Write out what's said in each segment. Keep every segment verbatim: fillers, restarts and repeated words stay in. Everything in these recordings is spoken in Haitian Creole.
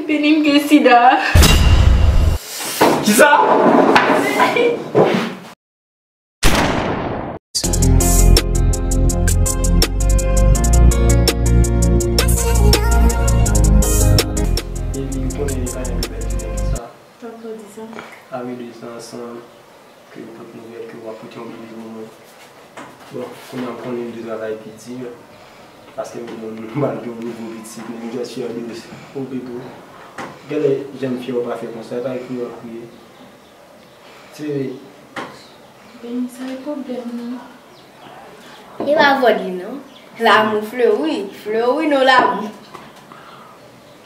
Beni m gen sida. Kisa? Beni, m konnen li pa gen pèdi nan sa. Tankou di sa. Apre de zan ansanm, ke m pot nouvèl ke w ap pote yon bebe pou mwen. Bon, kounye a m konnen m dwe travay pi di, paske m gen yon, m pral gen yon nouvo pitit, men m just fyè de ou, bebe. Gade jan m fyè ou pa fè konsa, e pa ekri w ap kriye. Ti bebe. Beni, sa e pwoblèm nan. Li pa vòlè non. Lanmou fleuri, fleuri non lanmou.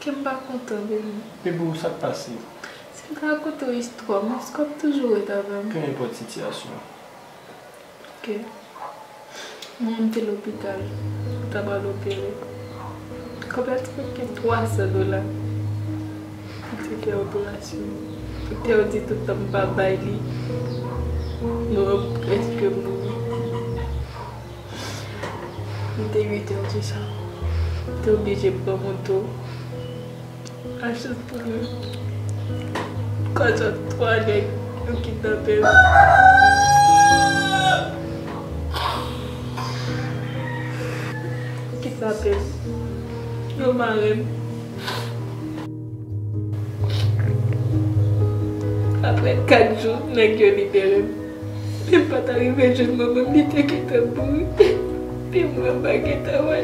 Kè m pa kontan, Beni. Bebe, sa k pase? Si m ta rakonte w istwa m, èske w ap toujou ret avè m? Kenenpòt sitiyasyon. Ok. Manman m te lopital, pou ta pral opere. Kòb la te manke twa san dola. Pou te fè operasyon. Doktè yo di tout tan m pa bay li, manman m prèske mouri. Li te uit è di swa. M te oblije pran moto. Malchans pou mwen, kòz ant twa nèg, yo kidnape m. Yo kidnape m. Yo mare m. Apre kat jou, nèg yo libere m. Men m pa t arive jwenn manman m, li te gentan mouri. Pi mwen pa gentan wè.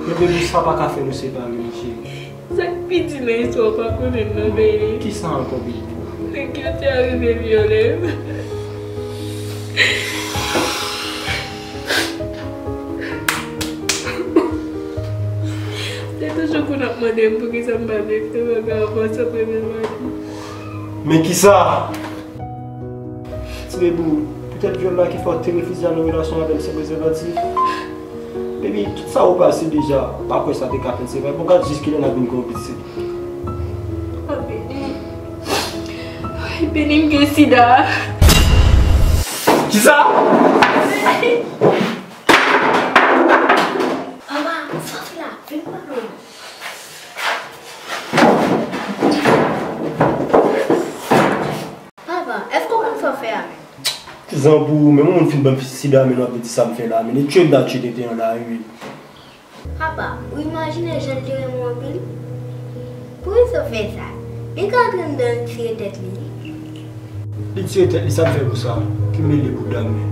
Men bebe, sa pa ka fè nou separe, non, cheri. Sa k pi di nan istwa w pa konnen l non, Beni. Kisa ankò, bebe? Nèg yo te arive vyole m. Se toujou pou n ap mande m poukisa m pa vle fè bagay avan sa premye mari. Men kisa? Ti bebe, poutèt vyòl la ki fè w te refize al nan relasyon avè m san prezèvatif? Bebe, tout sa ou pase deja, ou pa kwè sa te ka fèt, se vre? Bon, gad jis kilè n ap vin gen yon pitit. Oh, Beni. Ay, Beni, m gen sida. Kisa? Papa, sa w fè la? Vin pale. Papa, èske w konn sa w fè a menm? Zanpou, men yon moun fin ban m sida, men w ap vin di sa m fè la, men li tchwe m ta tchwe tenten an la, wi. Papa, ou imajine jan l te renmen w anpil? Poukisa w fè sa? Li ka antre anndan l tire tèt li. Li tire tèt li, sa l fè pou sa? Ki mele bouda m, men.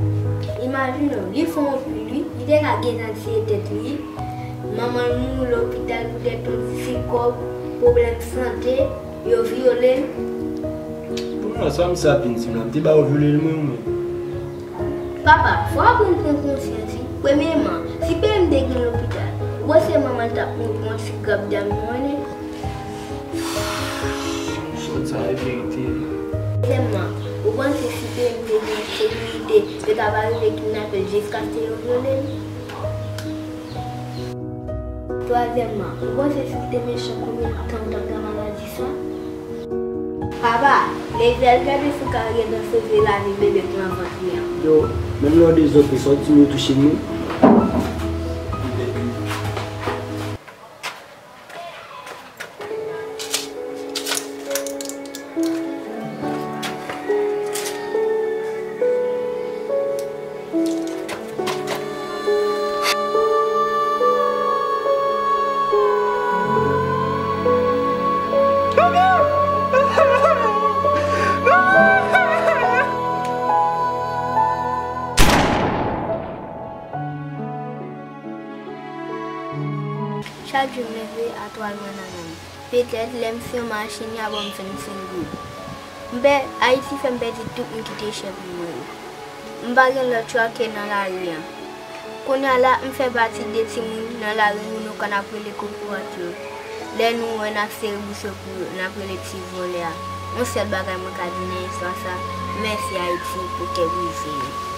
Imajine w, li fò anpil, wi. Li te ka gentan tire tèt li. Manman l mouri lopital poutèt yon ti kòb, pwoblèm sante. Yo vyole l. Bon, sa misye ap vin di m la, m te ba yo vyole l mwen, mwen. Papa, fò w aprann pran konsyans, wi. Premyèman, si peyi m te gen lopital, ou panse manman l t ap mouri pou yon ti grap dam mwen? Sòt sa e verite. Dezyèmman, ou panse si peyi m te gen sekirite, yo t ap arive kidnape l jiskaske yo vyole l? Twazyèmman, ou panse si l te mechan, konbyen tan w t ap nan maladi sa? Papa, leve al gade si w ka gentan sove lavi bebe k nan vant li an. Yo, menm lè w dezòde, sa w di m yo touche m wi. Chak jou m leve a twa lwen nan menm. Petèt lè m fè yon machin, y a ban m vennsenk goud. M pè, Ayiti fè m pèdi tout moun ki te chè pou mwen yo. M pa gen lòt chwa ke nan lari an. Kounye a la, m fè pati de timoun nan lari Mounokan n ap rele kokorat yo. Lè nou wè n ap sere bouch yo pou yo, n ap rele ti vòlè a. Yon sèl bagay mwen ka di nan istwa sa, mèsi Ayiti pou kè brize yo.